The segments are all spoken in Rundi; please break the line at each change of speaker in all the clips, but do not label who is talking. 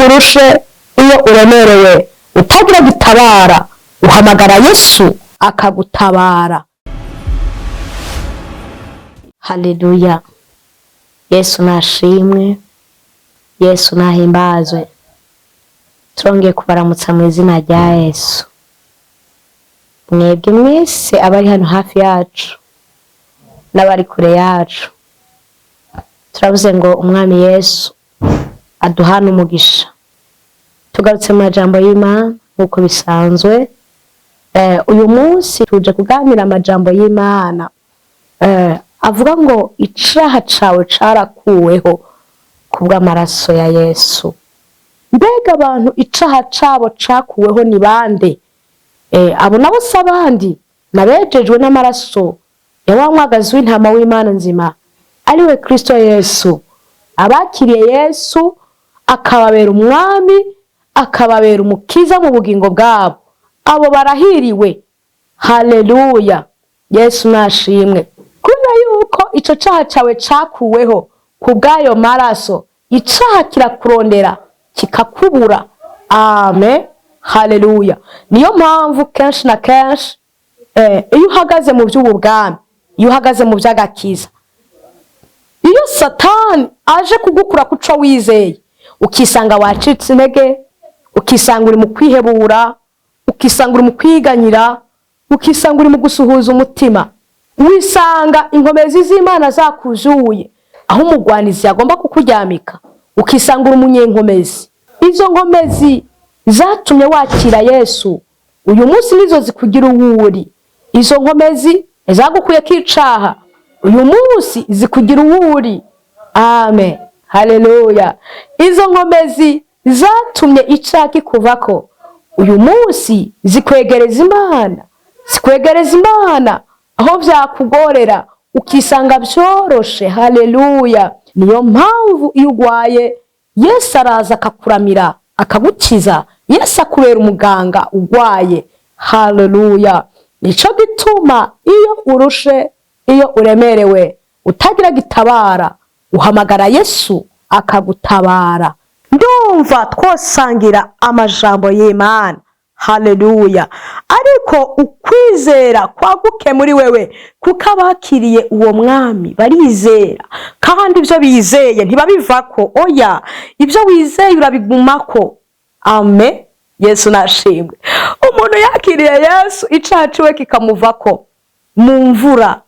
Urushe, iyo uremerewe, utagira gitabara, uhamagara Yesu akagutabara.
Haleluya! Yesu nashimwe, Yesu nahimbazwe. Turongeye kubaramutsa mu izina rya Yesu. Mwebwe mwese abari hano hafi yacu n'abari kure yacu, turavuze ngo Umwami Yesu aduhane umugisha. Tugarutse mu majambo y'Imana nk'uko bisanzwe. Uyu munsi tuje kuganira amajambo y'Imana avuga ngo icaha cawe carakuweho kubw'amaraso ya Yesu. Mbega abantu icaha cabo cakuweho ni bande? Abo nabo si abandi, nabejejwe n'amaraso ya wa mwagazi w'intama w'Imana nzima, ariwe Kristo Yesu. Abakiriye Yesu akababera umwami, akababera umukiza mu bugingo bwabo, abo barahiriwe. Haleluya! Yesu nashimwe. Kubera yuko ico caha cawe cakuweho ku bw'ayo maraso, icaha kirakurondera kikakubura. Amen, haleluya. Niyo mpamvu kenshi na kenshi iyo uhagaze mu by'ubu bwami, iyo uhagaze mu by'agakiza, iyo Satani aje kugukura kuco wizeye, ukisanga wacitse intege, ukisanga uri mu kwihebura, ukisanga uri mu kwiganyira, ukisanga uri mu gusuhuza umutima, wisanga inkomezi z'Imana zakuzuye aho umugwanizi yagomba kukuryamika, ukisanga uri umunyenkomezi. Izo nkomezi zatumye wakira Yesu, uyu munsi nizo zikugira uwuri. Izo nkomezi zagukuyeko icaha, uyu munsi zikugira uwuri. Amen, haleluya. Izo nkomezi zatumye icaha kikuvako, uyu munsi zikwegereza Imana, zikwegereza Imana aho vyakugorera ukisanga vyoroshe. Haleluya. Niyo mpamvu iyo ugwaye, Yesu araza akakuramira, akagukiza. Yesu akubera umuganga ugwaye. Haleluya. Nico gituma iyo urushe, iyo uremerewe, utagira gitabara, uhamagara Yesu akagutabara. Ndumva twosangira amajambo y'Imana. Haleluya. Ariko ukwizera kwaguke muri wewe, kuko abakiriye uwo mwami barizera, kandi ibyo bizeye ntibabivako. Oya, ibyo wizeye urabigumako. Amen. Yesu nashimwe. Umuntu yakiriye Yesu, icaha ciwe kikamuvako mu mvura,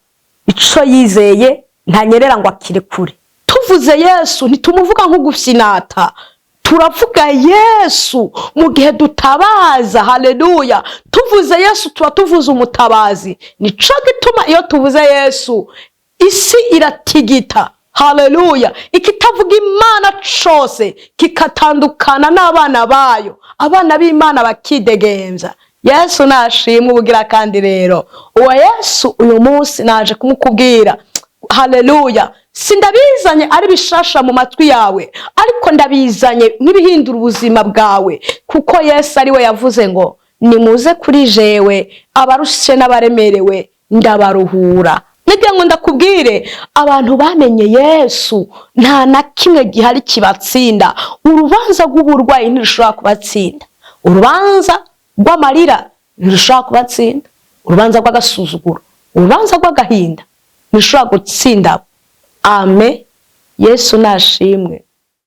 ico yizeye ntanyerera ngo akirekure. Tuvuze Yesu ntitumuvuga nk'ugusinata, turavuga Yesu mu gihe dutabaza. Haleluya. Tuvuze Yesu tuba tuvuze umutabazi. Nico gituma iyo tuvuze Yesu isi iratigita. Haleluya. Ikitavuga Imana cose kikatandukana n'abana bayo, abana b'Imana bakidegemvya. Yesu nashimwe ubugira kandi. Rero uwo Yesu uyu munsi naje kumukubwira. Haleluya. Sindabizanye ari bishasha mu matwi yawe, ariko ndabizanye nk'ibihindura ubuzima bwawe, kuko Yesu ari we yavuze ngo: "Nimuze kuri jewe abarushe n'abaremerewe, ndabaruhura." Nagira ngo ndakubwire, abantu bamenye Yesu nta na kimwe gihari kibatsinda. Urubanza rw'uburwayi ntirushobora kubatsinda, urubanza rw'amarira ntirushobora kubatsinda, urubanza rw'agasuzuguro, urubanza rw'agahinda ntirushobora gutsinda. Amen. Yesu nashimwe.